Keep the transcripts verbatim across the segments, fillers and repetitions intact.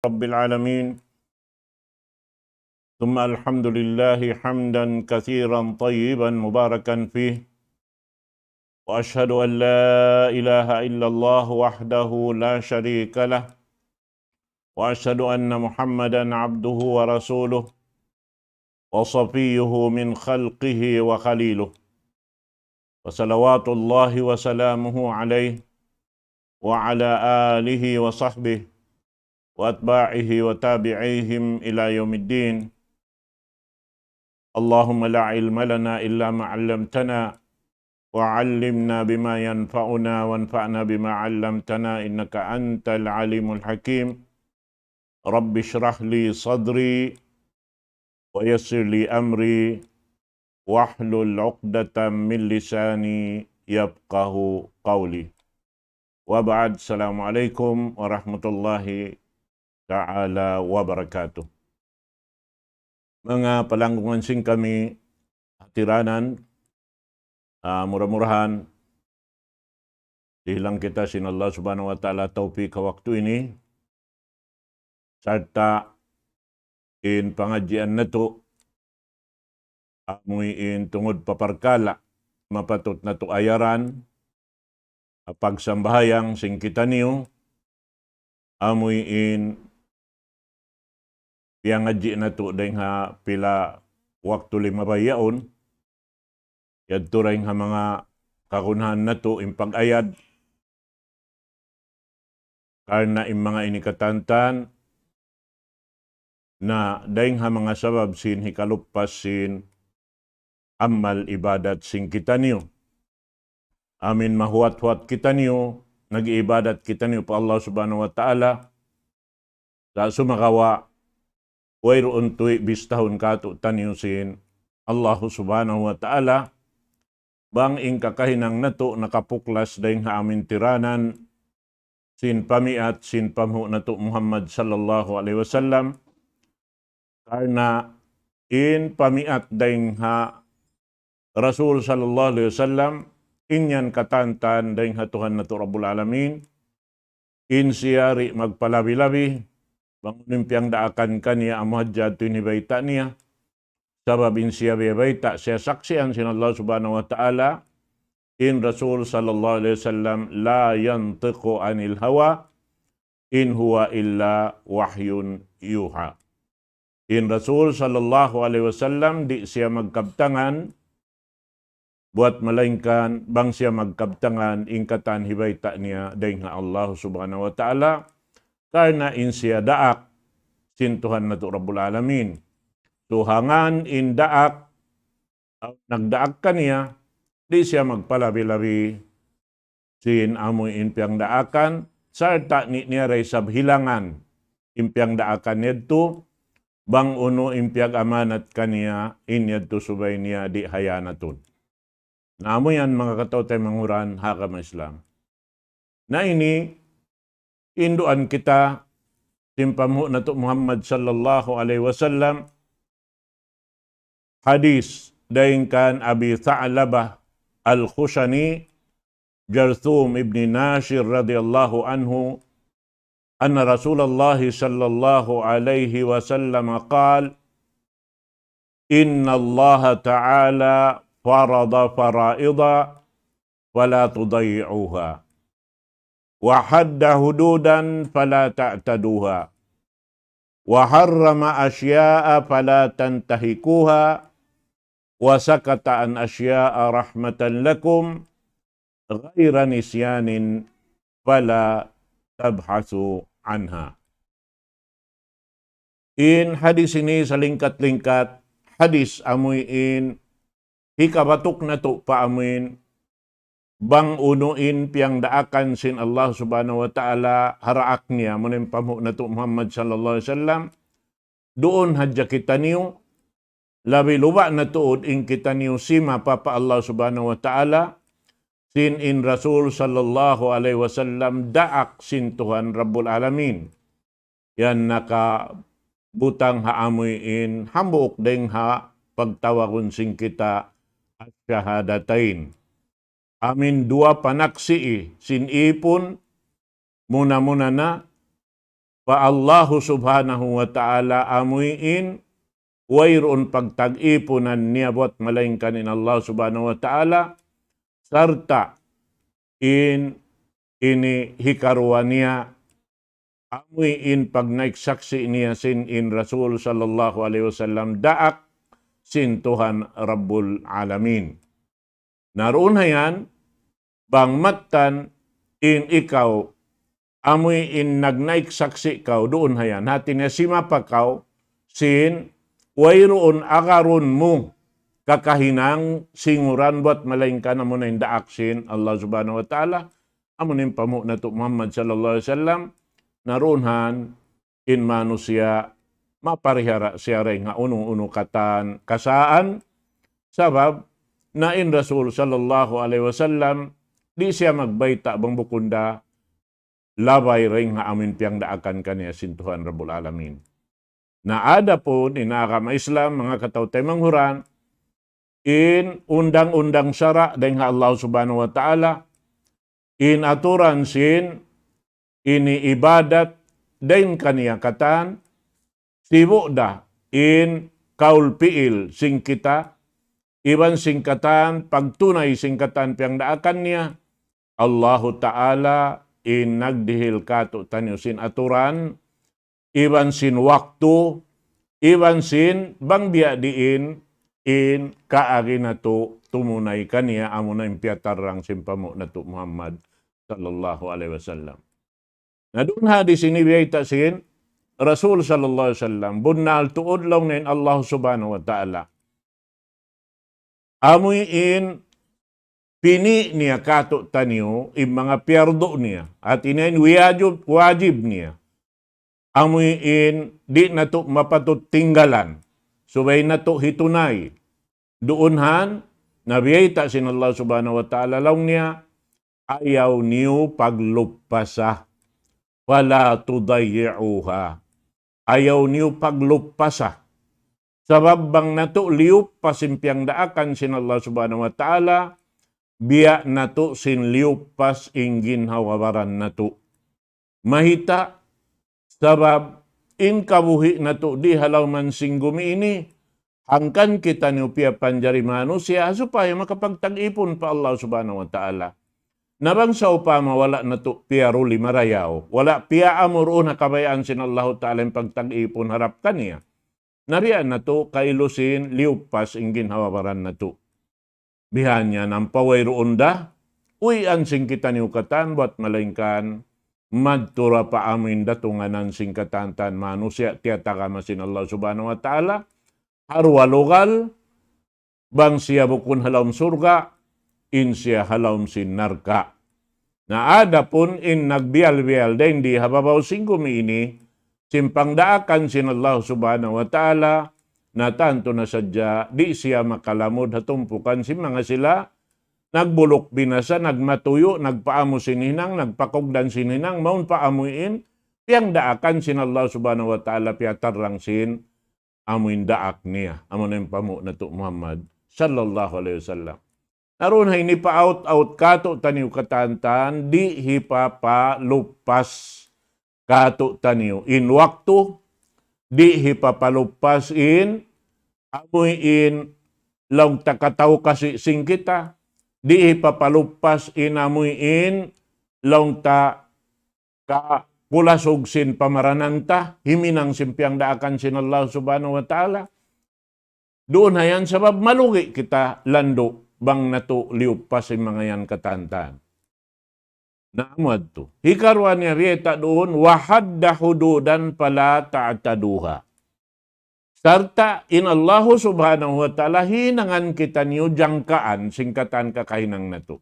رب العالمين، ثم الحمد لله حمدا كثيرا طيبا مباركا فيه، وأشهد أن لا إله إلا الله وحده لا شريك له، وأشهد أن محمدا عبده ورسوله، وصفيه من خلقه وخليله، فصلوات الله وسلامه عليه وعلى آله وصحبه وأتباعه وتابعيهم إلى يوم الدين. اللهم لا علم لنا إلا ما علمتنا، وعلمنا بما ينفعنا، وانفعنا بما علمتنا، إنك أنت العليم الحكيم. رب اشرح لي صدري، ويسر لي أمري، واحلل عقدة من لساني يفقه قولي. وبعد، السلام عليكم ورحمة الله تعالى وبركاته. Manga palanggungan sin kami hatiranan, ah, mura-murahan dihilan kita sin Allah Subhanahu wa Ta'ala tawfik ha waktu ini, sarta' in pangadjian natu', amuin tungud pa parkala' mapatut natu' ayaran, ha pagsambahayang sin kitaniyu, amuin piyangadji' natu' dayng ha pila waktu limabay yaun, yadtu dayng ha manga kagunahan natu' in pag-ayad, karna' in manga ini katantan na dayng ha manga sabab sin hikaluppas sin amal ibadat sin kitaniyu. Amin mahuwat-huwat kitaniyu, nag-iibadat kitaniyu pa Allah Subhanahu wa Ta'ala, sa' sumagawa' wayruun tuud bistahun kātu'niyu sin Allah Subhanahu wa Ta'ala, bang in kakahinang natu' nakapuklas dayng ha amin tiranan sin pamiat sin panghu' natu' Muhammad sallallahu alayhi wasallam, karna' in pamiat dayng ha Rasul sallallahu alayhi wasallam, in yan katantan dayng ha Tuhan natu' Rabbul Alamin, in siya di' magpalabi-labi, bang unu in piyagdaakan kaniya amu hadja tuud in hibayta' niya, sabab in siya biyabayta' siya saksian sin Allah Subhanahu wa Ta'ala, in Rasul sallallahu alayhi wasallam, لا ينطق عن الهوى إن هو إلا وحي يوحى. In Rasul sallallahu alayhi wasallam di' siya magkabtangan buat malaingkan bang siya magkabtangan in katan hibayta' niya dayng ha Allah Subhanahu wa Ta'ala, karna' in siya daak sin Tuhan natu' Rabbul Alamin. So hangkan in daak, aw nagdaak kaniya, di' siya magpalabi-labi sin amu in piyagdaakan, sarta' di' niya da isab hilangan in piyagdaakan yadtu, bang unu in piyag-amanat kaniya, in yadtu subay niya di' hiyanatun. Na amu yan manga kataw-taymanghuran ha agama Islam. Na ini, hinduan kita sin panghu' natu' Muhammad sallallahu alayhi wasallam, hadith dayng kan Abi Tha'labah Al-Khushani, Jarthum ibn Nashir radiyallahu anhu, أن رسول الله صلى الله عليه وسلم قال: إن الله تعالى فرض فرائض فلا تضيعوها، وحد حدودا فلا تعتدوها، وحرم أشياء فلا تنتهكوها، وسكت عن أشياء رحمة لكم غير نسيان فلا تبحثوا عنها. In hadith ini salingkat-lingkat hadith amuin hikabatuk natu' pa amuin bang unu in piyagdaakan sin Allah Subhanahu wa Ta'ala ha daak niya, amuin panghu' natu' Muhammad sallallahu alayhi wasallam, duun hadja kitaniyu, labi luba' na tuud in kitaniyu simapa pa Allah Subhanahu wa Ta'ala, sin in Rasul sallallahu alayhi wasallam daak sin Tuhan Rabbul Alamin. Yan nakabutang ha amuin hambuuk dayng ha pagtawagun sin kita ash-shahadatain. Amuin duwa panaksi' sin ipun, muna-muna na pa Allahu Subhanahu wa Ta'ala, amuin wayruun pagtag-ipunan niya buat malaingkan in Allah Subhanahu wa Ta'ala, sarta' in ini hikaruwa niya, amuin pagnaik saksi' niya sin in Rasul sallallahu alayhi wasallam daak sin Tuhan Rabbul Alamin. Na duun hayan, bang mattan in ikaw, amuin nagnaik saksi' kaw, duun hayan. Hati niya simapa kaw, sin, wayruun agarun mu, kakahinang singuran buat malaingkan amuna in daak sin Allah Subhanahu wa Ta'ala, amuna in panghu' natu' Muhammad sallallahu alayhi wasallam, na duun han, in manusiya' maparihara siya dayn ha unu-unu katan kasaan, sabab na in Rasul sallallahu alayhi wasallam, di' siya magbayta' bang bukun da labay dayn ha amuin piyangdaakan kaniya sin Tuhan Rabbul Alamin. Na adapun in agama Islam, manga kataw-taymanghuran, in undang-undang sara' dayn ha Allah Subhanahu wa Ta'ala, in aturan sin ini ibadat dayn kaniya katan, sibu' da in kaul pi'il sin kita, iban sin katan pagtunay sin katan piyangdaakan niya, Allahu Ta'ala in nagdihil kātu'niyu sin aturan, iban sin waktu, iban sin bang biya' diin in kaagi natu' tumunay kaniya amuna in piyatarrang sin panghu' natu' Muhammad sallallahu alayhi wasallam. Na duun hadis ini biyayta' sin Rasul sallallahu alayhi wasallam, bunnal tuud laung niya in Allah Subhanahu wa Ta'ala, amuin pini' niya kātu'niyu in manga piyardu niya, hati niya in wiyajub, wajib niya. Amuin di' natu' mapatut tinggalan, subay natu' hitunay. Duun han, na biyayta' sin Allah Subhanahu wa Ta'ala laung niya, ayaw niyu pagluppasa. فلا تضيعوها. Ayaw niyu pagluppasa. Sabab bang natu' liyuppas in piyangdaakan sin Allah Subhanahu wa Ta'ala, biya' natu' sin liyuppas in ginhawa-baran natu'. Mayta'? Sabab in kabuhi' natu' di ha lawm sin gumi ini, hangkan kitaniyu piyapanjari manusiya' supaya makapagtag-ipun pa Allah Subhanahu wa Ta'ala. Na bang sawpama wala' natu' piyaruli marayaw, wala' piyaamuruun ha kabayaan sin Allahu Ta'ala in pagtag-ipun harap kaniya, na biya' natu' kailusin liyuppas in ginhawa-baran natu'. Bihan yan ampa wayruun da uwian sin kitaniyu katan buat malaingkan madtu da pa amuin datunganan sin katan-katan manusiya' tiyatagama sin Allah Subhanahu wa Ta'ala, ha duwa lugal, bang siya bukun ha lawm surga', in siya ha lawm sin narka'. Na adapun in nagbiyal-biyal dayn di ha babaw sin gumi ini, sin pangdaakan sin Allah Subhanahu wa Ta'ala, na tantu na sadja, di' siya makalamud ha tumpukan sin manga sila, nagbuluk binasa, nagmatuyu', nagpaamu sin hinang, nagpakugdan sin hinang, mawn pa amuin, piyangdaakan sin Allah Subhanahu wa Ta'ala, piyatarrang sin amuin daak niya, amuna in panghu' natu' Muhammad sallallahu alayhi wasallam. Na duun ha ini pa aut-aut kātu'niyu katan-katan, di' hipapaluppas kātu'niyu in waktu, di' hipapaluppas in amuin laung ta kataw kasi sin kita, di' hipapaluppas in amuin laung ta kakulasug sin pamaranan ta, himinang sin piyangdaakan sin Allah Subhanahu wa Ta'ala. Duun hayan sabab malugi' kita landu' bang natu' liyuppas in manga yan katan-katan. Na amu yadtu. Hikaruwa niya biyayta' duun, وحد حدودا فلا تعتدوها. Sarta' in Allahu Subhanahu wa Ta'ala hinangan kitaniyu jangkaan sin katan kakahinang natu'.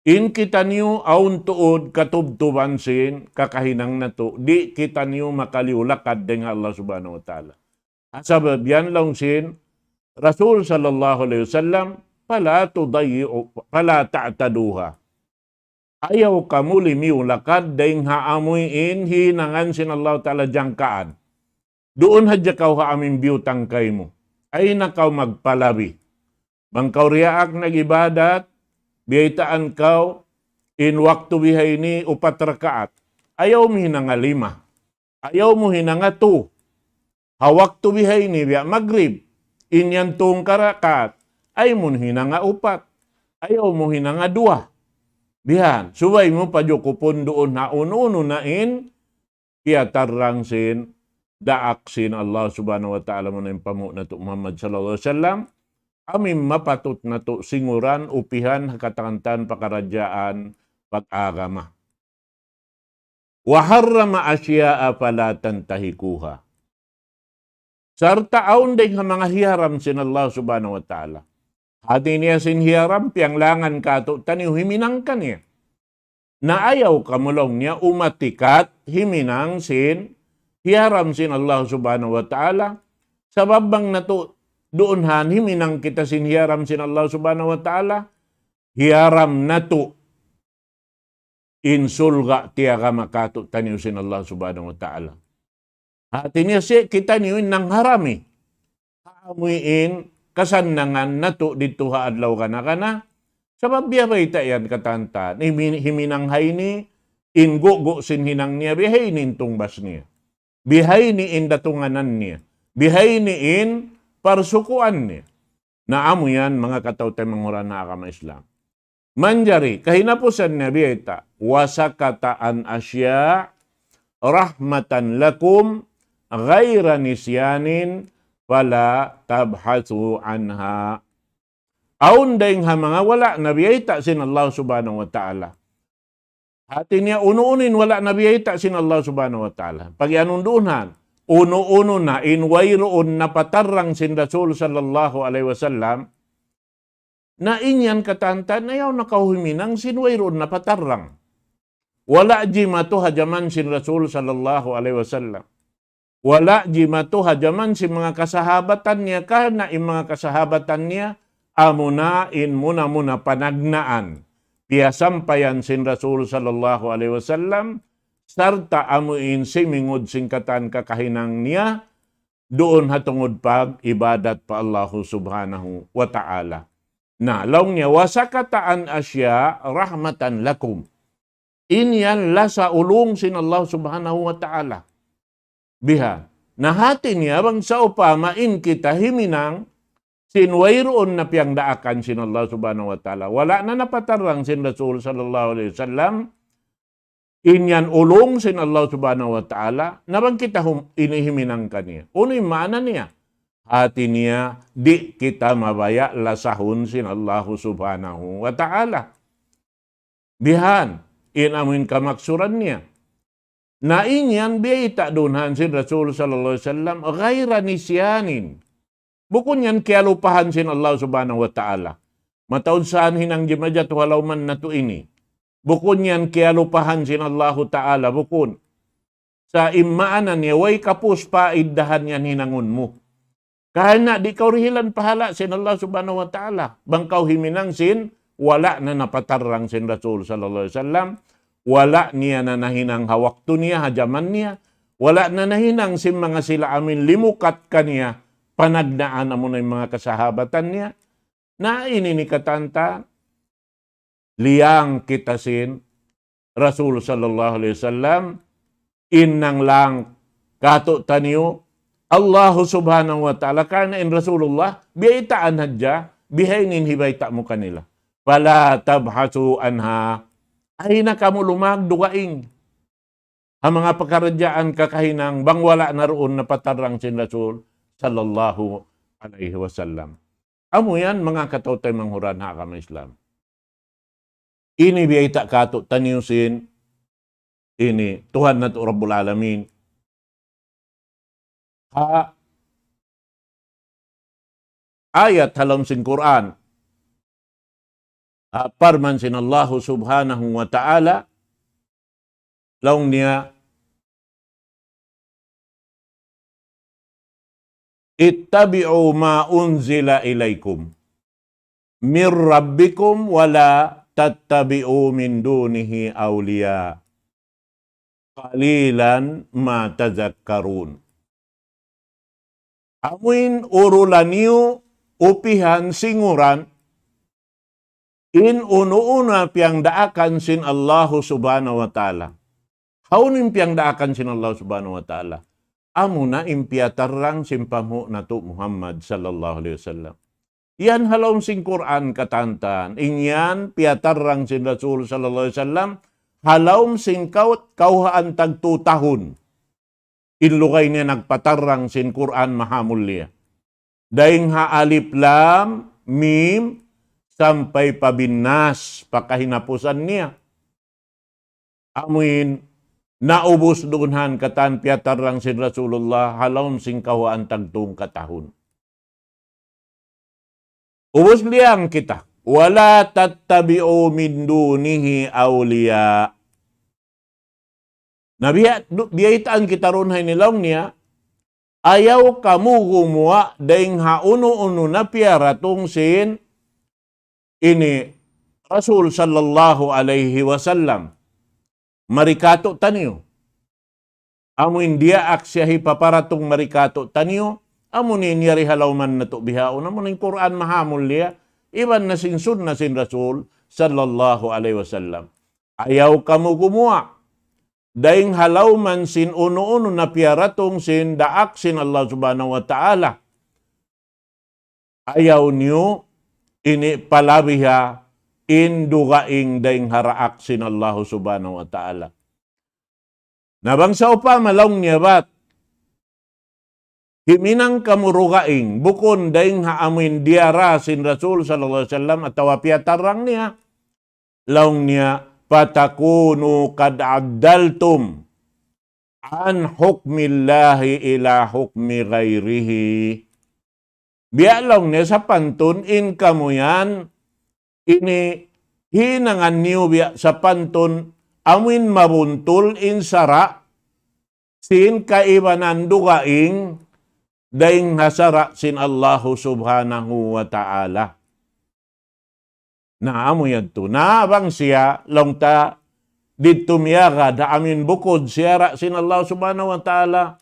In kitaniyu awn tuud katubtuban sin kakahinang natu', di' kitaniyu makaliyu lakad dayn ha Allah Subhanahu wa Ta'ala. Sabab yan laung sin Rasul sallallahu alayhi wasallam, فلا تضيعوا، فلا تعتدوها. Ayaw kamu limiyu lakad dayn ha amuin hinangan sin Allah Ta'ala jangkaan. Duun hadja kaw ha amuin biyutang kaymu. Ayaw na kaw magpalabi. Bang kaw diyaak nag-ibadat, biyaytaan kaw, in waktu bihaini upat rakaat. ayaw mu hinanga lima. Ayaw mu hinanga tu. Ha waktu bihaini biya' magrib, in yan tū karakaat, ayaw mu hinanga upat. Ayaw mu hinanga duwa. Bihan, subay mu pajukupun duun ha unu-unu na in kiyatarrang sin daak sin Allah Subhanahu wa Ta'ala, amuna in panghu' natu' Muhammad sallallahu alayhi wasallam, amu in mapatut natu' singuran, upihan, ha katan-katan pakaradjaan pag-agama. وحرم أشياء فلا تنتهكوها. Sarta' awn dayng ha manga hiyaram sin Allah Subhanahu wa Ta'ala. Hati niya sin hiyaram, piyanglangan kātu'niyu himinang kaniya. Na ayaw kamu laung niya umatikat himinang sin hiyaram sin Allah Subhanahu wa Ta'ala. Sabab bang natu' duun han himinang kita sin hiyaram sin Allah Subhanahu wa Ta'ala, hiyaram natu' in surga' tiyagama kātu'niyu sin Allah Subhanahu wa Ta'ala. Hati niya siya kitaniyu in nangharami. Amu in kasannangan natu' didtu ha adlaw kana-kana. Sabab biya' bayta' yan katan-katan. Himi-, himinang ha ini, in gugu' sin hinang niya, bihaini in tungbas niya. Bihaini in datunganan niya. Bihaini in parsukuan niya. Na amu yan, manga kataw-taymanghuran ha agama Islam. Manjari, kahinapusan niya biyayta', وسكت عن أشياء رحمة لكم غير نسيان فلا تبحثوا عنها. Awn dayng ha manga wala' na biyayta' sin Allah Subhanahu wa Ta'ala. Hati niya unu-unu in wala' na biyayta' sin Allah Subhanahu wa Ta'ala. Pag-iyanun duun han, unu-unu na in wayruun napatarrang sin Rasul sallallahu alayhi wasallam, na in yan katan-katan, ayaw na kaw huminang sin wayruun napatarrang. Wala' jimatu ha jaman sin Rasul sallallahu alayhi wasallam. Wala' jimatu ha jaman sin manga kasahabatan niya, karna' in manga kasahabatan niya, amuna in muna-muna panagnaan piyasampayan sin Rasul sallallahu alayhi wasallam, sarta' amu in simingud sin katan kakahinang niya, duun ha tungud pag-ibadat pa Allahu Subhanahu wa Ta'ala. Na, laung niya, وسكت عن أشياء رحمة لكم. In yan lasa ulung sin Allah Subhanahu wa Ta'ala. Biha. Na hati niya bang sawpama in kita himinang sin wayruun na piyagdaakan sin Allah Subhanahu wa Ta'ala. Wala' na napatarrang sin Rasul sallallahu alayhi wasallam. In yan ulung sin Allah Subhanahu wa Ta'ala. Na bang kita hum-, ini himinang kaniya. Unu in maana niya? Hati niya, di' kita mabaya' lasahun sin Allah Subhanahu wa Ta'ala. Bihan, in amu in kamaksuran niya. Na in yan biyayta' duun han sin Rasul sallallahu alayhi wasallam, غير نسيان. Bukun yan kiyalupahan sin Allah Subhanahu wa Ta'ala. Mataud sa in hinang jimajatu ha lawm natu' ini. Bukun yan kiyalupahan sin Allahu Ta'ala, bukun. Sa' in maana niya, way kapus pa iddahan yan hinangun mu. Karna' di' kaw dihilan pahala' sin Allah Subhanahu wa Ta'ala. Bang kaw himinang sin, wala' na napatarrang sin Rasul sallallahu alayhi wasallam, wala' niya na nahinang ha waktu niya, ha jaman niya, wala' na nahinang sin manga sila amin limukat kaniya, panagnaan amuna in manga kasahabatan niya. Na ini in katan-katan, liyang kita sin Rasul sallallahu alayhi wasallam, in nanglang kātu'niyu, Allahu Subhanahu wa Ta'ala, karna' in Rasulullah, biyaytaan hadja, bihaini in hibayta' mu kanila. فلا تبحثوا عنها. Ayaw na kamu lumag dugaing ha manga pakaradjaan kakahinang bang wala' na duun napatarrang sin Rasul sallallahu alayhi wasallam. Amu yan manga kataw-taymanghuran ha agama Islam. Ini biyayta' kātu'niyu sin ini Tuhan natu' Rabbul Alamin. Ha ayat ha lawm sin Qur'an. Ha parman sin Allahu Subhanahu wa Ta'ala, laung niya, اتبعوا ما أنزل إليكم من ربكم ولا تتبعوا من دونه أولياء قليلا ما تذكرون. Amuin urulan niyu upihan singuran in unu-unu na piyangdaakan sin Allahu Subhanahu wa Ta'ala. Hawnu in piyangdaakan sin Allah Subhanahu wa Ta'ala? Amuna in piyatarrang sin panghu' natu' Muhammad sallallahu alayhi wasallam. Yan ha lawm sin Qur'an katantan. In yan piyatarrang sin Rasul sallallahu alayhi wasallam ha lawm sin kaw-, kawhaan tagtu tahun. In lugay niya nagpatarrang sin Qur'an mahamulliya. Dayn ha alif lam mim sampay pa bin nas, pa kahinapusan niya. Amuin naubus duun han katan piyatarrang sin Rasulullah ha lawm sin kawhaan tagtu katahun. Ubus liyang kita. ولا تتبعوا من دونه أولياء. Na biya', du-, biyaytaan kita duun ha ini laung niya, ayaw kamu gumuwa' dayn ha unu-unu na piyaratung sin ini Rasul sallallahu alayhi wasallam. Mari katu' taniyu. Amu in diyaak siya hipaparatung mari katu' taniyu, amu in yari ha lawman natu' bihaun, amu in Qur'an mahamulliya, iban na sin sunna sin Rasul sallallahu alayhi wasallam. Ayaw kamu gumuwa' dayn ha lawman sin unu-unu na piyaratung sin daak sin Allah Subhanahu wa Ta'ala. Ayaw niyu ini palabiha in dugaing dayn ha daak sin Allah Subhanahu wa Ta'ala. Na bang sawpama laung niya bat, himinang kamu dugaing, bukun dayn ha amuin diyara sin Rasul sallallahu alayhi wasallam atawa piyatarrang niya, laung niya, فتكونوا قد عدلتم عن حكم الله إلى حكم غيره. Biya' laung niya sapantun in kamu yan, ini hinangan niyu biya' sapantun amuin mabuntul in sara' sin kaibanan dugaing dayn ha sara' sin Allahu Subhanahu wa Ta'ala. Na amu yadtu. Na bang siya, laung ta, didtu miyagad ha amuin bukud sara' sin Allah Subhanahu wa Ta'ala.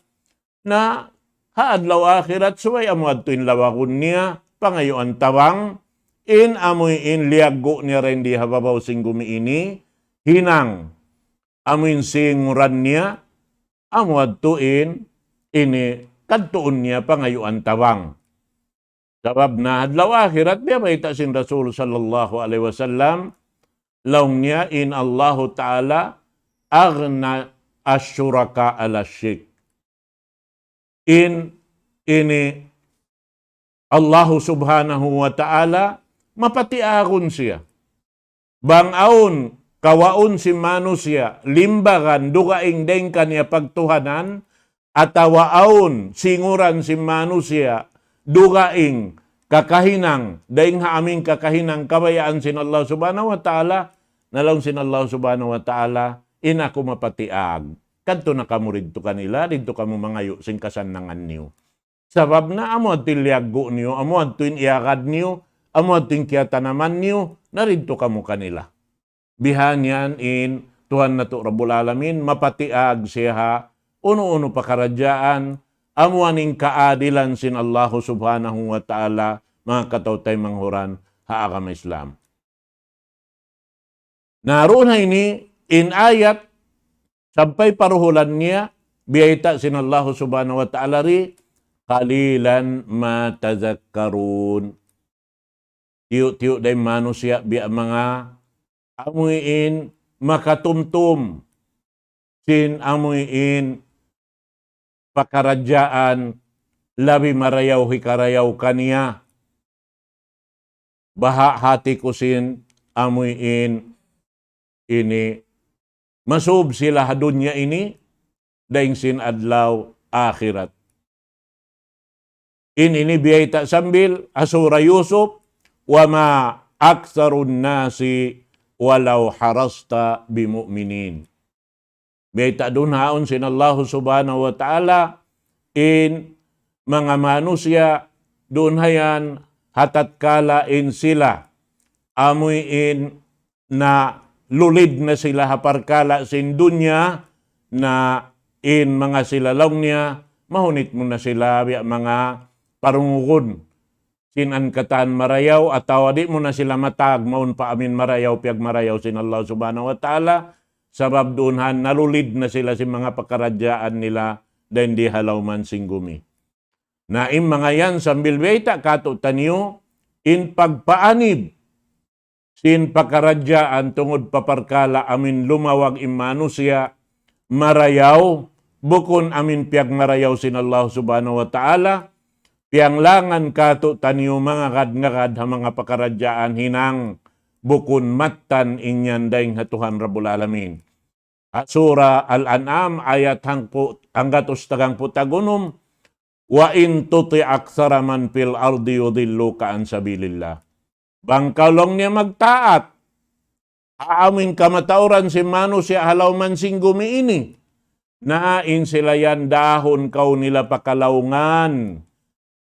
Na ha adlaw akhirat subay amu yadtu in lawagun niya, pangayuan tabang, in amuin liyaggu' niya dayn di ha babaw sin gumi ini, hinang amuin singuran niya, amu yadtu in ini kadtuun niya pangayuan tabang. Sabab na adlaw akhirat, biya' bayta' sin Rasul sallallahu alayhi wasallam, laung niya in Allahu Ta'ala أغنى الشركاء عن الشرك. In ini Allahu Subhanahu wa Ta'ala mapatiagun siya. Bang awn kawaun sin manusiya', limbagan dugaing dayn kaniya pagtuhanan, atawa awn singuran sin manusiya', dugaing kakahinang, dayn ha amuin kakahinang kabayaan sin Allah Subhanahu wa Ta'ala, na laung sin Allah Subhanahu wa Ta'ala, in aku mapatiag. Kadtu na kamu didtu kanila, didtu kamu mangayu' sin kasannangan niyu. Sabab na amu yadtu in liyaggu' niyu, amu yadtu in iyagad niyu, amu yadtu in kiyatanaman niyu, na didtu kamu kanila. Bihan yan in Tuhan natu' Rabbul Alamin, mapatiag siya ha unu-unu pakaradjaan, amu yan in kaadilan sin Allahu Subhanahu wa Ta'ala, manga kataw-taymanghuran ha agama Islam. Na duun ha ini, in ayat, sampay pa duhulan niya, biyayta' sin Allahu Subhanahu wa Ta'ala di, قليلا ما تذكرون. Tiyu'-tiyu' da in manusiya' biya' manga amuin makatumtum sin amuin pakaradjaan labi marayaw hikarayaw kaniya. Baha' hati ku sin amuin ini masub sila ha dunya ini dayn sin adlaw akhirat. In ini biyayta' sambil ha Surah Yusuf, وما أكثر الناس ولو حرصت بمؤمنين. Biyayta' duun haun sin Allahu Subhanahu wa Ta'ala, in manga manusiya' duun ha yan ha tatkala in sila amuin nalulid na sila ha parkala' sin dunya, na in manga sila laung niya, mahunit mu na sila biya' manga parungugun sin amu in katan marayaw, atawa di' mu na sila matag mawn pa amuin marayaw, piyagmarayaw sin Allah Subhanahu wa Ta'ala, sabab duun ha nalulid na sila sin manga pakaradjaan nila dayn di ha lawm sin gumi. Na in manga yan sambil bayta' kātu'niyu, in pagpaanib sin pakaradjaan tungud pa parkala' amuin lumawag in manusiya', marayaw, bukun amuin piyagmarayaw sin Allah Subhanahu wa Ta'ala, piyanglangan kātu'niyu mangagad-ngagad ha manga pakaradjaan hinang bukun mattan in yan dayn ha Tuhan Rabbul Alamin. Ha Surah Al-An'am, ayat hangpu-, hanggatus tagangpu' tag unum, وَإِن تُطِعْ أَكْثَرَ مَنْ فِي الْأَرْضِ يُضِلُّوكَ عَنْ سَبِيلِ اللَّهِ. Bang kaw laung niya magtaat ha amuin kamatauran sin manusiya' ha lawm sin gumi ini, na in sila yan dahun kaw nila pakalaungan,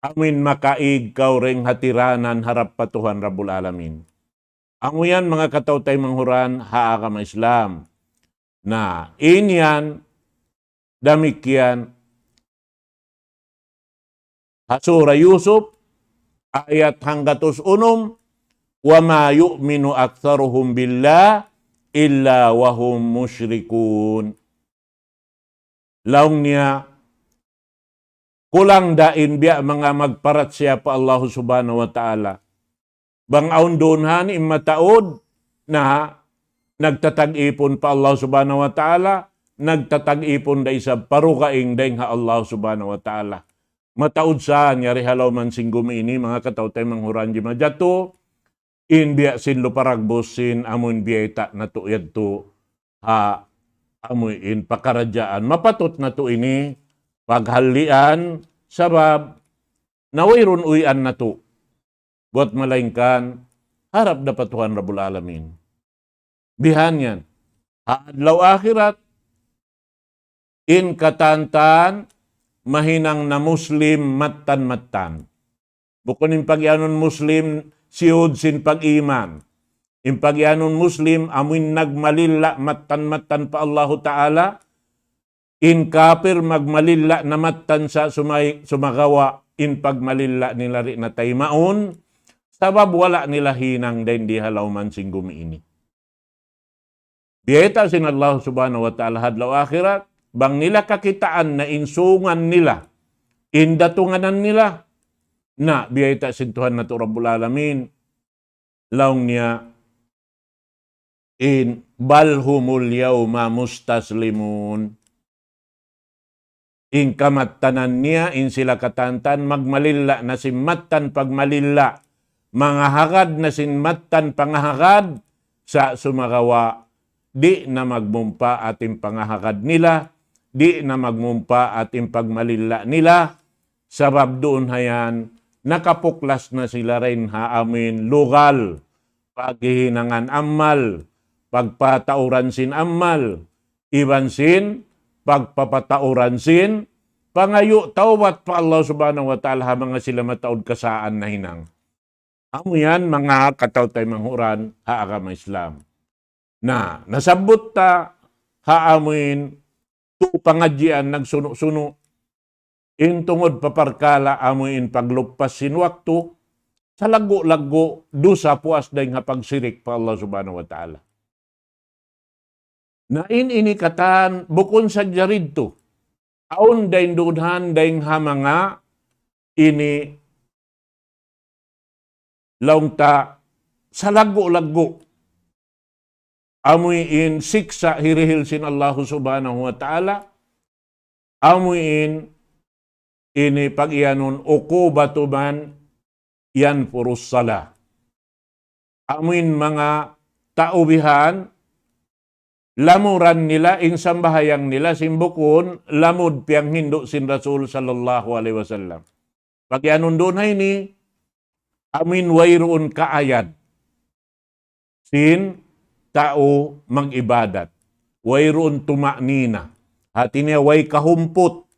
amuin makaig kaw dayn ha tiranan harap pa Tuhan Rabbul Alamin. Amu yan manga kataw-taymanghuran ha agama Islam. Na, in yan, damikkiyan, ha Surah Yusuf, ayat hanggatus unum, وَمَا يُؤْمِنُ أَكْثَرُهُمْ بِاللَّهِ إِلَّا وَهُمْ مُشْرِكُونَ. Laung niya, kulang da in biya' manga magparatsaya pa Allah Subhanahu wa Ta'ala. Bang awn duun ha ini mataud na nagtatag-ipun pa Allah Subhanahu wa Ta'ala, nagtatag-ipun da isab pa dugaing dayn ha Allah Subhanahu wa Ta'ala. Mataud sa niya di ha lawm sin gumi ini, manga kataw-taymanghuran jimajatu, in biya' sin lupa dagbus sin amuin biyayta' natu' yadtu ha amuin pakaradjaan. Mapatut natu' ini paghallian sabab na wayruun uwian natu'. Buwat malaingkan harap da pa Tuhan Rabbul Alamin. Bihan yan. Ha adlaw akhirat, in katantan mahinang na Muslim mattan-mattan. Bukun in pagiyanun Muslim siyud sin pag-iman. In pagiyanun Muslim amuin nagmalilla' mattan-mattan pa Allahu Ta'ala, in kapir magmalilla' na mattan sa sumay-, sumagawa' in pagmalilla' nila di' na taymaun, sabab wala' nila hinang dayn di ha lawm sin gumi ini. Biyayta' sin Allah Subhanahu wa Ta'ala ha adlaw akhirat, bang nila kakitaan na in sungan nila, in datunganan nila, na biyayta' sin Tuhan natu' Rabbul Alamin, laung niya, in بَلْ هُمُ الْيَوْمَ مُسْتَسْلِمُونَ. In kamattanan niya, in sila katantan, magmalilla' na sin mattan pagmalilla', mangahagad na sin mattan pangahagad, sa' sumagawa', di' na magmumpaat in pangahagad nila, di' na magmumpaat in pagmalilla' nila, sabab duun ha yan, nakapuklas na sila dayn ha amuin lugal, paghihinangan amal, pagpatauran sin amal, iban sin pagpapatauran sin pangayu' tawbat pa Allah Subhanahu wa Ta'ala ha manga sila mataud kasaan nahinang. Amu yan manga kataw-taymanghuran ha agama Islam. Na, nasabbut ta ha amuin tu pangadjian nagsunu'-sunu', in tungud pa parkala' amuin pagluppas sin waktu, salaggu'-laggu' dusa puas dayn ha pagsirik pa Allah Subhanahu wa Ta'ala. Na in ini katan bukun sadja didtu. Awn dayn duun han dayn ha manga ini laung ta salaggu'-laggu'. Amuin siksa' hirihil sin Allahu Subhanahu wa Ta'ala. Amuin ini pagiyanun عُقُوبَةُ مَنْ يَنْفُرُ الصَّلَاةَ. Amuin manga tau bihan, lamuran nila in sambahayang nila sin bukun lamud piyanghindu' sin Rasul sallallahu alayhi wasallam. Pagiyanun duun ha ini, amuin wayruun kaayad sin tau mag-ibadat. Wayruun tuma'nina. Hati niya way kahumput,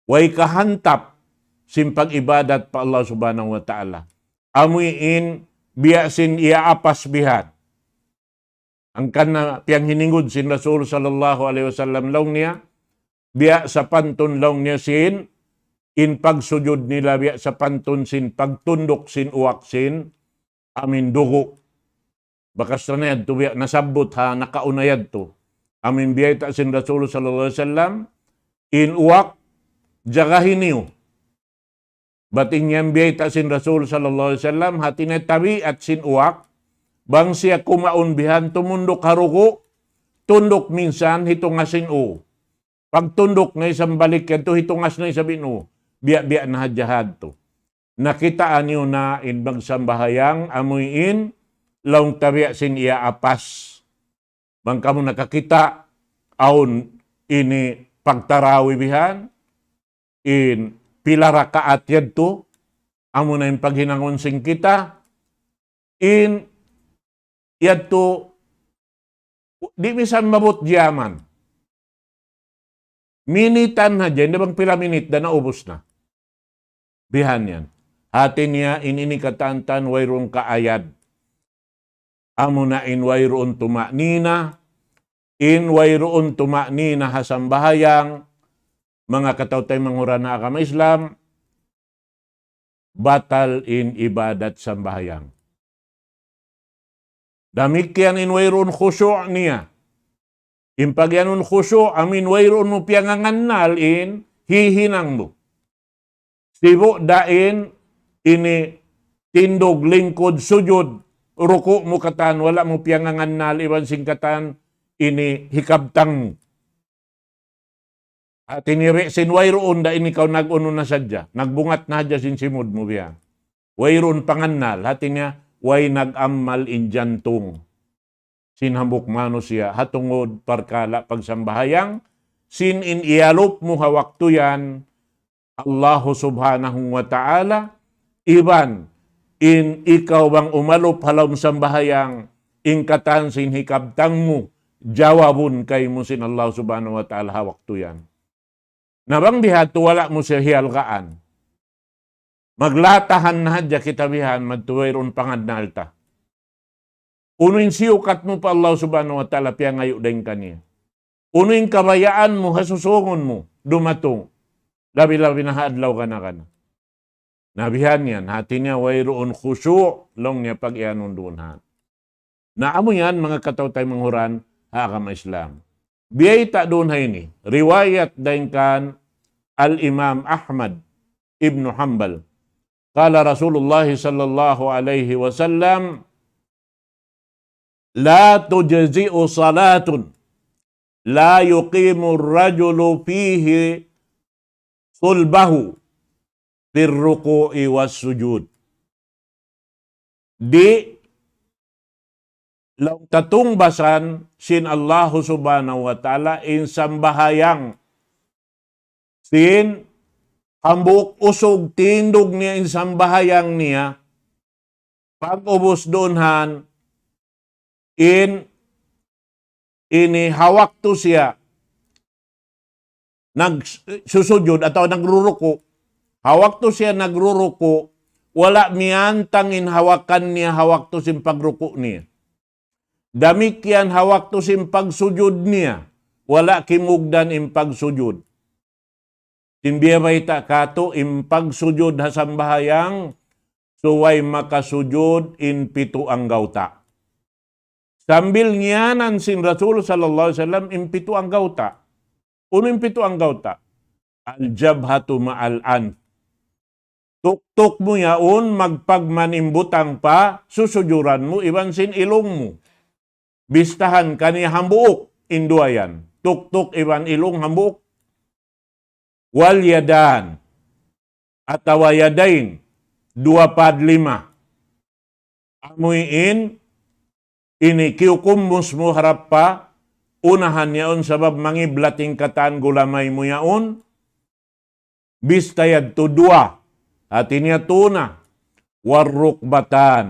way kahantap sin pag-ibadat pa Allah Subhanahu wa Ta'ala. Amuin biya' sin iyaapas bihan. Hangkan na piyanghiningud sin Rasul sallallahu alayhi wasallam laung niya, biya' sapantun laung niya sin, in pagsujud nila biya' sapantun sin pagtunduk sin uwak sin amuin dugu'. Bakas na yadtu biya' nasabbut ha nakauna yadtu. amu in biyayta' sin Rasul sallallahu alayhi wasallam, in uwak, jagahi niyu. Bat in yan biyayta' sin Rasul sallallahu alayhi wasallam, hati niya tabiat sin uwak, bang siya kumaun bihan tumunduk ha ruku', tunduk minsan hitungas in u. Pagtunduk na isab balik yadtu hitungas na isab in u. Biya'-biya' na hadja hadtu. Nakitaan niyu na in magsambahayang amuin laung tabiat sin iyaapas. Bang kamu nakakita', awn ini pagtarawi bihan, in pila rakaat yadtu, amu na in paghinangun sin kita, in yadtu, di' misan maabut jaman. Minitan hadja, inda bang pila minit da naubus na. Bihan yan. Hati niya, in ini katan-katan, wayruun kaayad. Amu na in wayruun tuma'nina, in wayruun tuma'nina ha sambahayang, manga kataw-taymanghuran ha agama Islam, batal in ibadat sambahayang. Damikkiyan in wayruun khushu' niya. In pagiyanun khushu', amu in wayruun mu piyangangannal in hihinang mu. Sibu' da in ini tindug, lingkud, sujud, ruku' mu katan, wala' mu piyangangannal iban sin katan ini hikabtang mu. Hati niya sin wayruun da ini kaw nag-unu na sadja. Nagbungat na hadja sin simud mu biya'. Wayruun pangannal. Hati niya, way nag-amal in jantung sin hambuuk manusiya'. Ha tungud parkala' pagsambahayang, sin in iyalup mu ha waktu yan, Allahu Subhanahu wa Ta'ala, iban in ikaw bang umalup ha lawm sambahayang, in katan sin hikabtang mu, jawabun kaymu sin Allah Subhanahu wa Ta'ala ha waktu yan. Na bang bihadtu wala' mu siya hialgaan. Maglatahan na hadja kita bihan, madtu wayruun pangannal ta. Unu in siyukat mu pa Allah Subhanahu wa Ta'ala piyangayu' dayn kaniya. Unu in kabayaan mu, ha susungun mu, dumatung. Labi-labi na ha adlaw gana-gana. Na bihan yan, hati niya wayruun khushu', laung niya pagiyanun duun ha. Na amu yan, manga kataw-taymanghuran, ha agama Islam. Biyayta' duun ha ini, riwayat dayn kan Al-Imam Ahmad ibn Hanbal. قال رسول الله صلى الله عليه وسلم: لا تجزئ صلاة لا يقيم الرجل فيه صلبه في الركوع والسجود. Di' laung tatungbasan sin Allahu Subhanahu wa Ta'ala in sambahayang sin hambuuk usug tindug niya in sambahayang niya, pag-ubus duun han, in ini ha waktu siya nagsusujud atawa nagruruku'. Ha waktu siya nagruruku', wala' miyantang in hawakan niya ha waktu sin pagruku' niya. Damikkiyan ha waktu sin pagsujud niya, wala' kimugdan in pagsujud. Sin biyabayta' katu' in pagsujud ha sambahayang, subay makasujud in pitu anggawta'. Sambil ngiyanan sin Rasul sallallahu alayhi wasallam in pitu anggawta'. Unu in pitu anggawta'? الجبهة مع الأنف. Tuktuk mu yaun magpagman in butang pa susujuran mu iban sin ilung mu. Bistahan kaniya hambuuk in duwa yan. Tuktuk iban ilung hambuuk. واليدان atawa yadayn, duwa pad lima. Amuin ini kiyukumbus mu harap pa unahan yaun sabab mangiblat in katan gulamay mu yaun. Bista yadtu duwa. Hati niya tū na. والركبتان.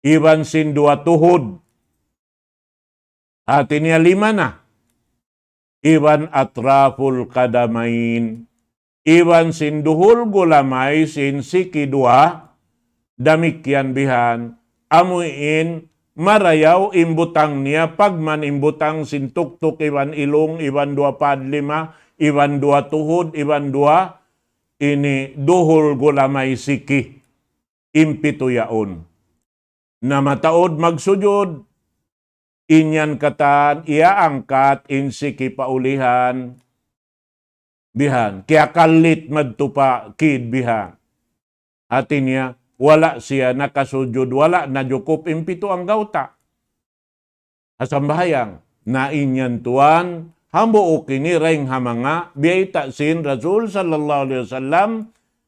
Iban sin duwa tuhud. Hati niya lima na. Iban أطراف القدمين. Iban sin duhul gulamay sin siki duwa, damikkiyan bihan, amuin marayaw in butang niya, pagman in butang sin tuktuk iban ilung, iban duwa pad lima, iban duwa tuhud, iban duwa ini duhul gulamay siki. In pitu yaun. Na mataud magsujud, In yan katan, iyaangkat in siki pa ulihan. Bihan, kiyakallit madtu pa kid bihan. Hati niya, wala' siya nakasujud, wala' najukup in pitu anggawta' ha sambahayang. Na in yan tuwan, hambuuk ini dayn ha manga biyayta' sin Rasul sallallahu alayhi wasallam,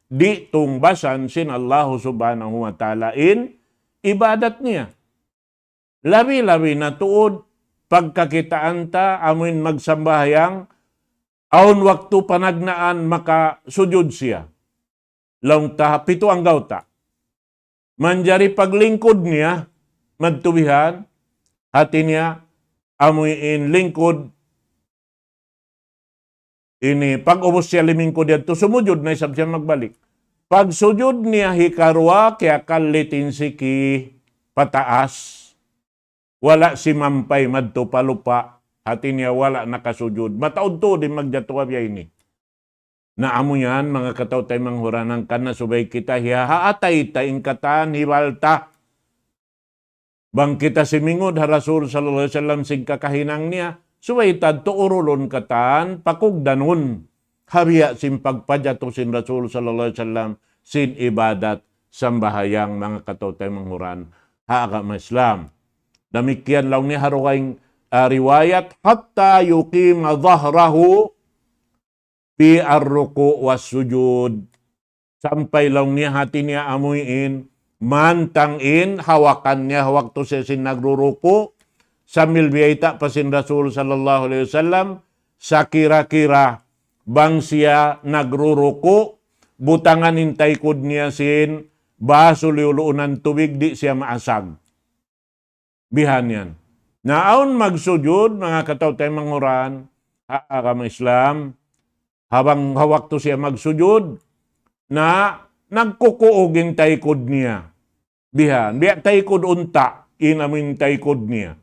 di' tungbasan sin Allahu subhanahu wa ta'ala in ibadat niya. Labi-labi na tuud pagkakitaan ta amuin magsambahayang, awn waktu panagnaan makasujud siya. Laung ta pitu anggawta'. Manjari paglingkud niya, madtu bihan, hati niya, amuin lingkud, ini, pag-ubus siya limingkud yadtu, sumujud na isab siya magbalik. Pagsujud niya hikaruwa, kiyakallit in siki pataas. Wala' simampay madtu pa lupa', hati niya wala' nakasujud. Mataud tuud in magjatu ha biya' ini. Na amu yan, manga kataw-taymanghuran, hangkan na subay kita hiyahaatay ta in katan hibal ta. Bang kita simingud ha Rasul sallallahu alayhi wasallam sin kakahinang niya, subay ta tuurulun katan, pakugdanun. Ha biya' sin pagpajatu sin Rasul sallallahu alayhi wasallam sin ibadat sambahayang, manga kataw-taymanghuran ha agama Islam. Damikkiyan laung niya ha dugaing, ah, riwayat, حتى يقيم ظهره في الركوع والسجود. Sampay laung niya hati niya amuin, mantang in hawakan niya waktu siya sin nagruruku', sambil biyayta' pa sin Rasul sallallahu alayhi wasallam, sakira-kira bang siya nagruruku', butangan in taykud niya sin basu liyuluunan tubig, di' siya maasag. Bihan yan. Na awn magsujud, manga kataw-taymanghuran ha agama Islam, ha bang ha waktu siya magsujud, na nagkukuug in taykud niya. Bihan, biya' taykud unta', in amuin taykud niya.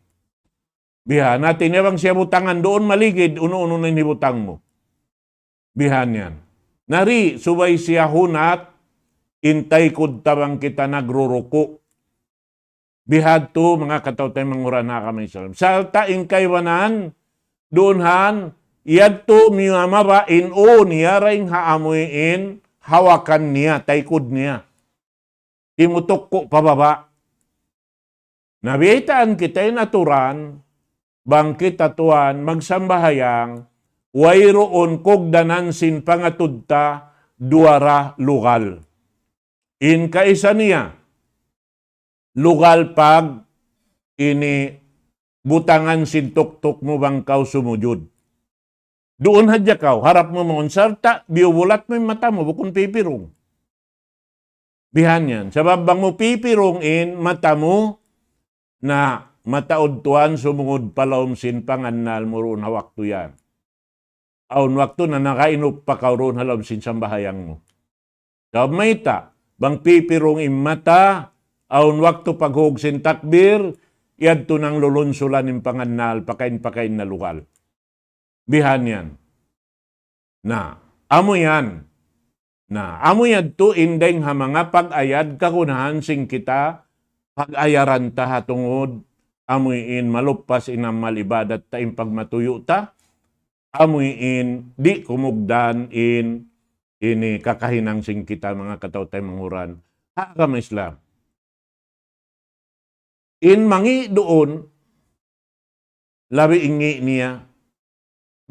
Bihan, hati niya bang siya butangan duun maligid, unu-unu na in hibutang mu. Bihan yan. Na di', subay siya hunat, in taykud ta bang kita nagruruku'. Bihadtu, manga kataw-taymanghuran ha agama Islam. Sarta' in kaibanan, duun han, yadtu miyamaba in ū niya dayn ha amuin hawakan niya, taykud niya. Timutukku' pa baba'. Na biyaytaan kita in aturan, bang kita tuwan magsambahayang, wayruun kugdanan sin pangatud ta duwa ra lugal. In kaisa niya, lugal pag ini butangan sin tuktuk mu bang kaw sumujud. Duun hadja kaw, harap mu mawn sarta', biyubulat mu in mata mu, bukun pipirung. Bihan yan. Sabab bang mu pipirung in mata mu, na mataud tuwan sumungud pa lawm sin pangannal mu duun ha waktu yan. Awn waktu na nakainup pa kaw duun ha lawm sin sambahayang mu. Sabab mayta', bang pipirung in mata, awn waktu paghug sin takbir, yadtu na lulunsulan in pangannal, pakain-pakain na lugal. Bihan yan. Na, amu yan. Na, amu yadtu in dayng ha manga pag-ayad kagunahan sin kita, pag-ayaran ta ha tungud, amu in maluppas in amal ibadat ta in pagmatuyu' ta, amu in di' kumugdan in ini kakahinang sin kita manga kataw-taymanghuran ha agama Islam. In mangi' duun, labi in ngi' niya.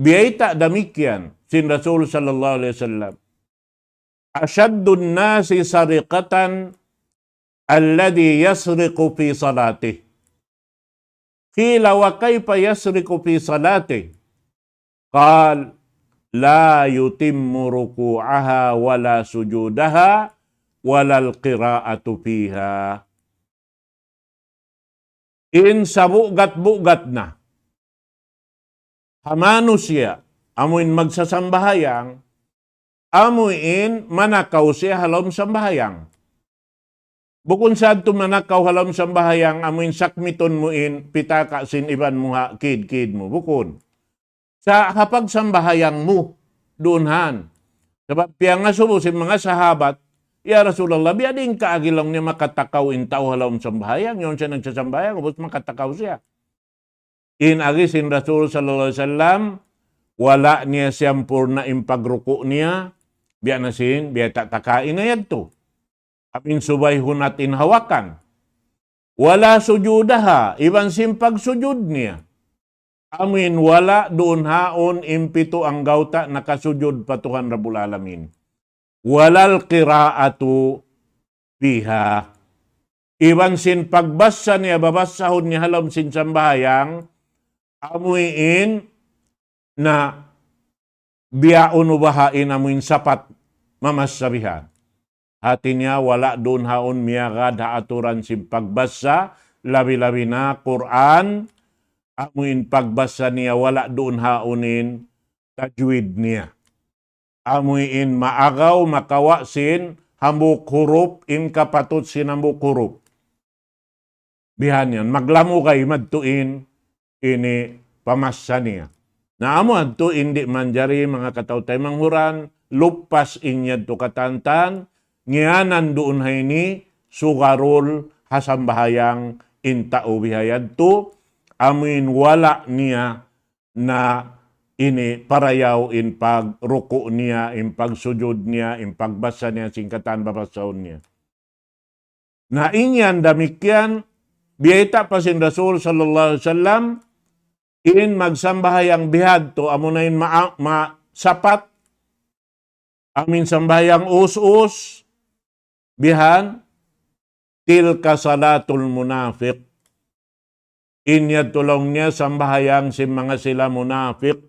Biyayta' damikkiyan sin Rasul sallallahu alayhi wasallam. أشد الناس سرقة الذي يسرق في صلاته. قيل: وكيف يسرق في صلاته؟ قال: لا يتم ركوعها ولا سجودها ولا القراءة فيها. In sabugat-bugat na ha manusiya', amu in magsasambahayang, amu in manakaw siya ha lawm sambahayang. Bukun sa yadtu manakaw ha lawm sambahayang, amu in sakmitun mu in pitaka' sin iban mu ha kid-kid mu. Bukun. Sa' ha pagsambahayang mu, duun han. Sabab piyangasubu sin manga sahabat, "Ya Rasulullah, biya' diin kaagi laung niya makatakaw in tau ha lawm sambahayang, yaun siya nagsasambahayang, ubus makatakaw siya." In agi sin Rasul sallallahu alayhi wasallam, wala' niya siyampurna' in pagruku' niya, biya' na sin, biya' ta' ta kaina yadtu. Amin subay hunat in hawakan. ولا سجودها, iban sin pagsujud niya. Amin wala' duun haun in pitu anggawta' nakasujud pa Tuhan Rabbul Alamin. ولا القراءة فيها. Iban sin pagbassa niya, babasahun niya ha lawm sin sambahayang, amuin na biya' unu baha' in amuin sapat mamassa bihan. Hati niya wala' duun haun miyagad ha aturan sin pagbassa, labi-labi na Qur'an, amuin pagbassa niya wala' duun haun in tajwid niya. Amuin maagaw makawa' sin hambuuk hurup, in kapatut sin hambuuk hurup. Bihan yan, maglamugay madtu in ini pamassa niya. Na amu yadtu in di' manjari manga kataw-taymanghuran, lupas in yadtu katantan, ngiyanan duun ha ini, sugarul ha sambahayang in tau biha yadtu, amuin wala' niya na ini parayaw in pagruku' niya, in pagsujud niya, in pagbassa niya, sin katan babasahun niya. Na in yan damikkiyan, biyayta' pa sin Rasul sallallahu alayhi wasallam, in magsambahayang bihadtu, amuna in ma-, ma-, sapat, amin sambahayang us-us, bihan, تلك صلاة المنافق. In yadtu laung niya sambahayang sin manga sila munafik.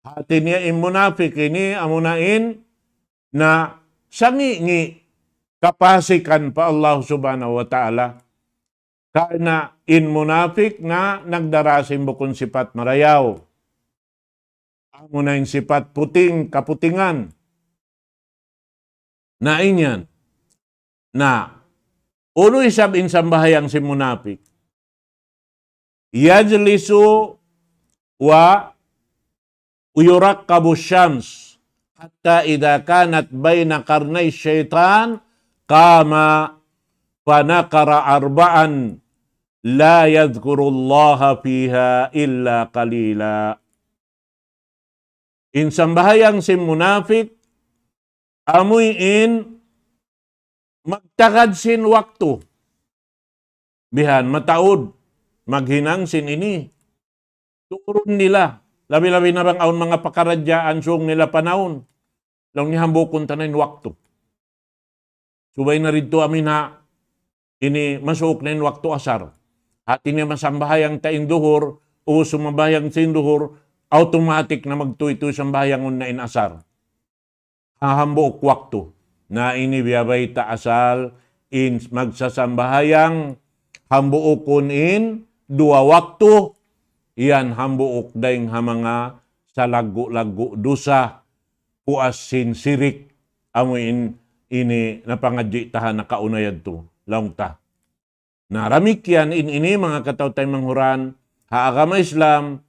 Hati niya in munafik ini amuna in na sangi-ngi kapasikan pa Allah Subhanahu wa Ta'ala. Karna' in munafik na nagdara sin bukun sipat marayaw. Amuna in sipat puting, kaputingan. Na in yan. Na, unu isab in sambahayang sin munafik. يجلس و يرقب الشمس حتى إذا كانت بين قرني الشيطان قام فنقر أربعا لا يذكر الله فيها إلا قليلا. In sambahayang sin munafik, amuin magtagad sin waktu. Bihan mataud, maghinang sin ini. Turun nila. Labi-labi na bang awn manga pakaradjaan sung nila panaun. Laung niya hambukun ta na in waktu. Subay na didtu amin ha, ini masuuk na in waktu asar. Hati niya masambahayang ta in duhur, o sumambahayang sin duhur, automatic na magtuytuy sambahayangun na in asar. Ha hambuuk waktu. Na ini biya' bayta' asal in magsasambahayang hambuukun in duwa waktu, yan hambuuk dayng ha manga salaggu'-laggu' dusa, puas sin sirik, amu in ini napangadji' ta ha nakauna yadtu, laung ta. Na damikkiyan in ini manga kataw-taymanghuran, ha agama Islam,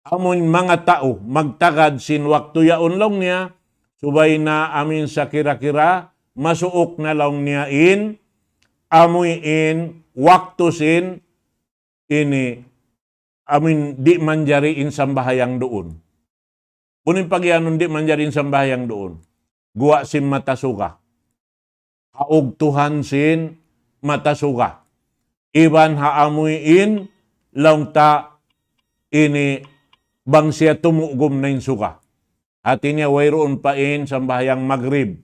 amun manga tau magtagad sin waktu yaun laung niya, subay na amin sakira-kira masuuk na laung niya in, amuin waktu sin ini, amin di' manjari in sambahayang duun. Unu in pagiyanun di' manjari in sambahayang duun. Guwa' sin mata suga. Haugtuhan sin mata suga. Iban ha amuin laung ta ini bang siya tumugum na in suga. Hati niya wayruun pa in sambahayang magrib.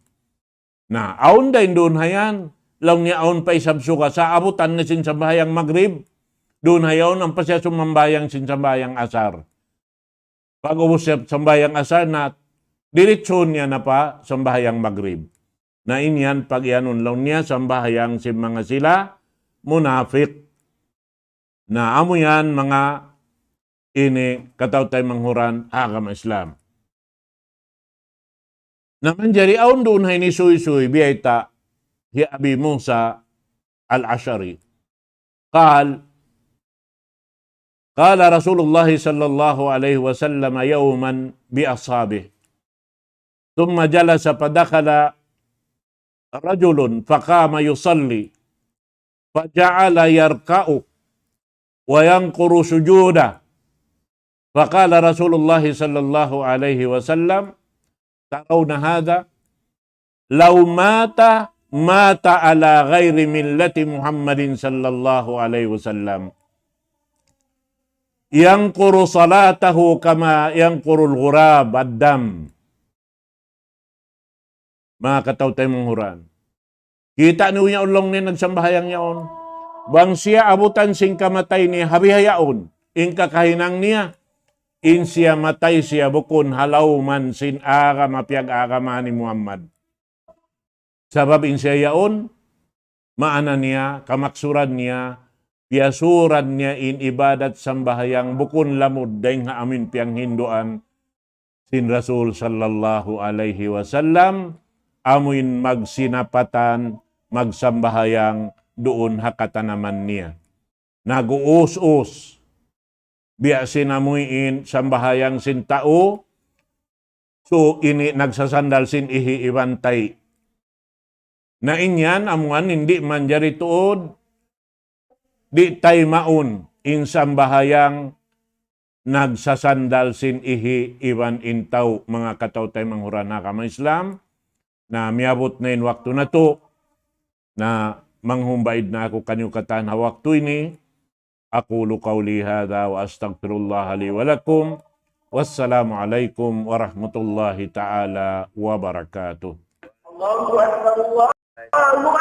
Na, awn da in duun ha yan, laung niya awn pa isab suga, sa' abutan na sin sambahayang magrib, duun ha yaun ampa siya sumambahayang sin sambahayang asar. Pag-ubus siya sambahayang asar na, diritsuhun niya na pa sambahayang magrib. Na in yan pagiyanun laung niya sambahayang sin manga sila munafik. Na amu yan manga ini kataw-taymanghuran agama Islam. Na manjari awn duun ha ini suysuy biyayta' hi Abi Musa Al-Ash'ari. قال: قال رسول الله صلى الله عليه وسلم يوما بأصحابه، ثم جلس فدخل رجل فقام يصلي فجعل يركع وينقر سجوده. فقال رسول الله صلى الله عليه وسلم: ترون هذا؟ لو مات، مات على غير ملة محمد صلى الله عليه وسلم. ينقر صلاته كما ينقر الغراب الدم. Manga kataw-taymanghuran. Kita' niyu yaun laung niya nagsambahayang yaun. Bang siya abutan sin kamatay niya, ha bihaun in kakahinang niya, in siya matay siya bukun ha lawm sin agama piyag-agama ni Muhammad. Sabab in siya yaun, maana niya, kamaksuran niya, piyasuran niya in ibadat sambahayang bukun lamud dayng ha amuin piyanghinduan sin Rasul sallallahu alayhi wasallam, amuin magsinapatan, magsambahayang duun ha katanaman niya. Nag-uus-us. Biya' sin amuin sambahayang sin tau, so ini nagsasandal sin ihi' iban tai'. Na in yan, amuin di' manjari tuud, di' taymaun in sambahayang nagsasandal sin ihi' iban in tau, manga kataw-taymanghuran ha agama Islam. Na miyabut na in waktu natu', na manghumbaid na aku kaniyu katan ha waktu ini. أقول قولي هذا وأستغفر الله لي ولكم. والسلام عليكم ورحمة الله تعالى وبركاته. الله أكبر، الله أكبر، الله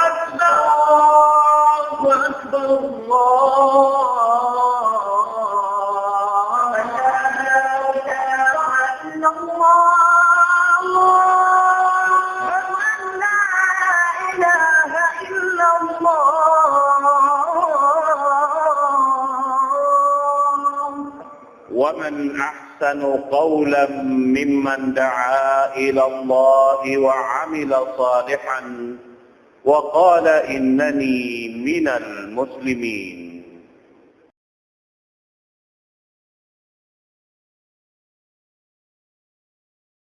أكبر، الله أكبر. أشهد أن لا إله إلا الله. أشهد أن لا إله إلا الله. ومن أحسن قولا ممن دعا إلى الله وعمل صالحا وقال إنني من المسلمين.